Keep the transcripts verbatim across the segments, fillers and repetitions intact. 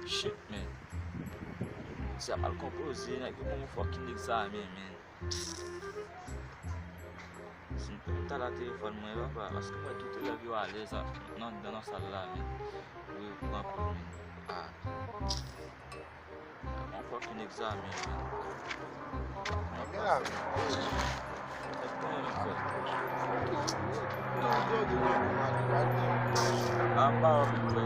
Shit, man. Se ap al konpoze, nèg yo ban m yon fucking egzamen, man. Si m ta la telefòn mwen, papa, paske mwen tout elèv yo alèz a, nan, nan, nan sal la, man. Wi, pran pou mwen. Ah. Yon fucking egzamen, man. Yon fucking egzamen. Ah, m pa wè, frè.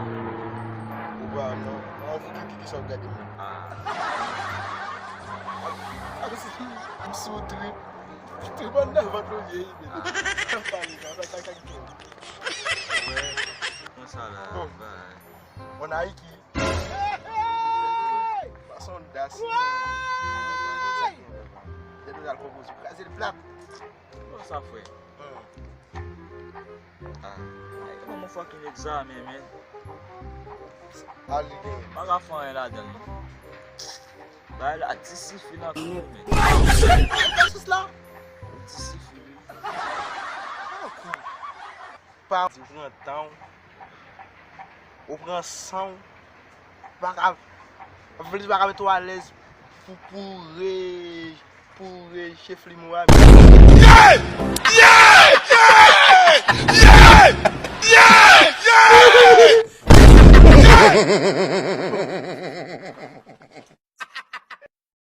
Ou pa wè, non. An fou ki, ki, ki sa w gade mwen. Ah. Ah, m si, m sou trip. Trip anndan vant ou ye, men. Sa pale, sa, sa, sa, sa, sa. Wè, konsa la, bay. Bon, Nike. Fason das. Depi al konpoze, kraze l plat. Bon, sa, frè. Hmm. Ah, ay, ban m yon fucking egzamen, man. Al li genyen. Pa ka fè anyen ladan l, non. Bay la, di sifi nan kou, man. Ay, fè sous la. Di sifi, wi. Pa di ou pran tan w, ou pran san w, pa ka, anplis pa ka mete w alèz pou, pou re, pou re chef limo a. Yeah! Yeah! Yeah! Yeah! Yeah! Yeah! Yeah!